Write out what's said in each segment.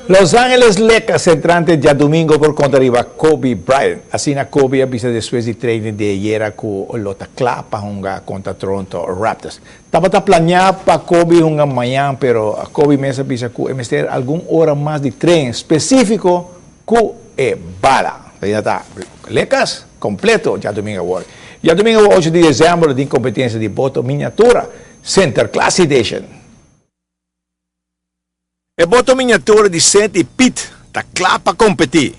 Los Angeles Lakers entrante djadumingo por konta riba Kobe Bryant. Asina Kobe a bisa despues di training di ayera ku lo ta kla pa hunga kontra Toronto Raptors. Tabata planeá pa Kobe hunga mañan pero Kobe mes a bisa ku e mester algun ora mas di train spesífiko ku e bala. Asina ta Lakers kompleto djadumingo awor. Djadumingo awor ocho di desèmber lo tin kompetensia di boto miniatura Sinterklaas Edition. E boto miniatura di Sint i Piet ta kla pa kompetí.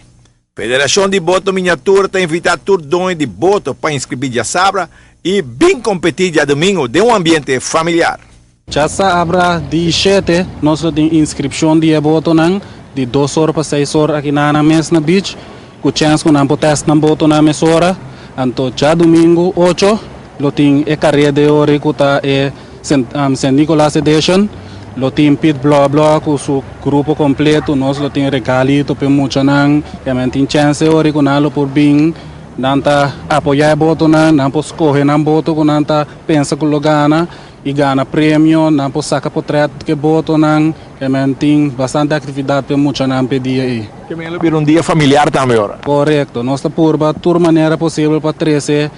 Federashon di Boto Miniatura ta invitá tur doño di boto pa inskribí djasabra i bin kompetí djadumingu den un ambiente familiar. Djasabra di shete nos lo tin inskripshon di e botonan di dos or pa seis or aki na nan mes na beach ku chèns ku nan por tèst nan botonan mesora. Anto djadumingu ocho lo tin e kareda e ora ku ta e San Nicolas Edition lo tin Piet Blò Blò ku su grupo kompleto, nos lo tin regalito p'e muchanan, e men tin chèns e ora ku nan lo por bin, nan ta apoyá e botonan, nan por skohe nan boto ku nan ta pensa ku lo gana i gana premio, nan por saka potrèt ku e botonan, e men tin bastante aktividat p'e muchanan p'e dia ei. Ke men lo bira un dia familiar tambe ora. Korekto, nos ta purba tur manera posibel pa trese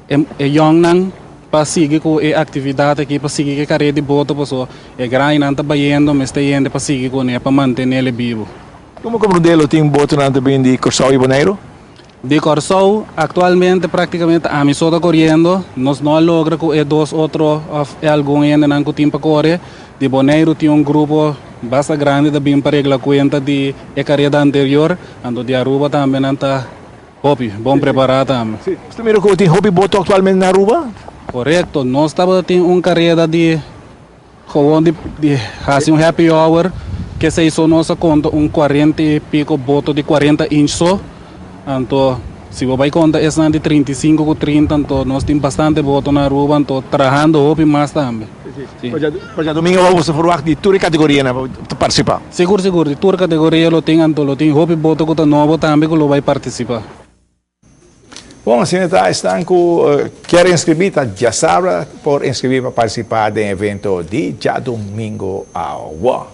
E yòngnan pa sigui ku e aktividat aki, pa sigui ku e karera di boto paso e grandinan ta bayendo, mester hende pa sigui kuné pa mantenel e bibu. Komo komprondé lo tin botonan ta bin di Kòrsou i Boneiru? Di Kòrsou aktualmente praktikamente ami so ta koriendo, nos no a logra ku e dos otro òf e algun hendenan ku tin pa kore. Di Boneiru tin un grupo basta grandi ta bin pa regla kuenta di e kareda anterior, anto di Aruba tambe nan ta Hopi bon prepará tambe. Sí, nos ta mira ku tin hopi boto aktualmente na Aruba. Korekto, nos tabata tin un kareda di gewoon di di hasi un happy hour, kesei so nos a konta un kuarenta i piko boto di kuarenta inch so, anto si bo bai konta esnan di 35 ku 30 anto nos tin bastante boto na Aruba anto trahando hopi mas tambe. Sí. Pa djadumingu awor boso ferwagt di tur e kategorianan pa ta partisipá? Sigur sigur, di tur kategoria lo tin, anto lo tin hopi boto ku ta nobo tambe ku lo bai partisipá. Bon, asina ta esnan ku kier inskribí ta djasabra por inskribí pa partisipá den evento di djadumingu awor.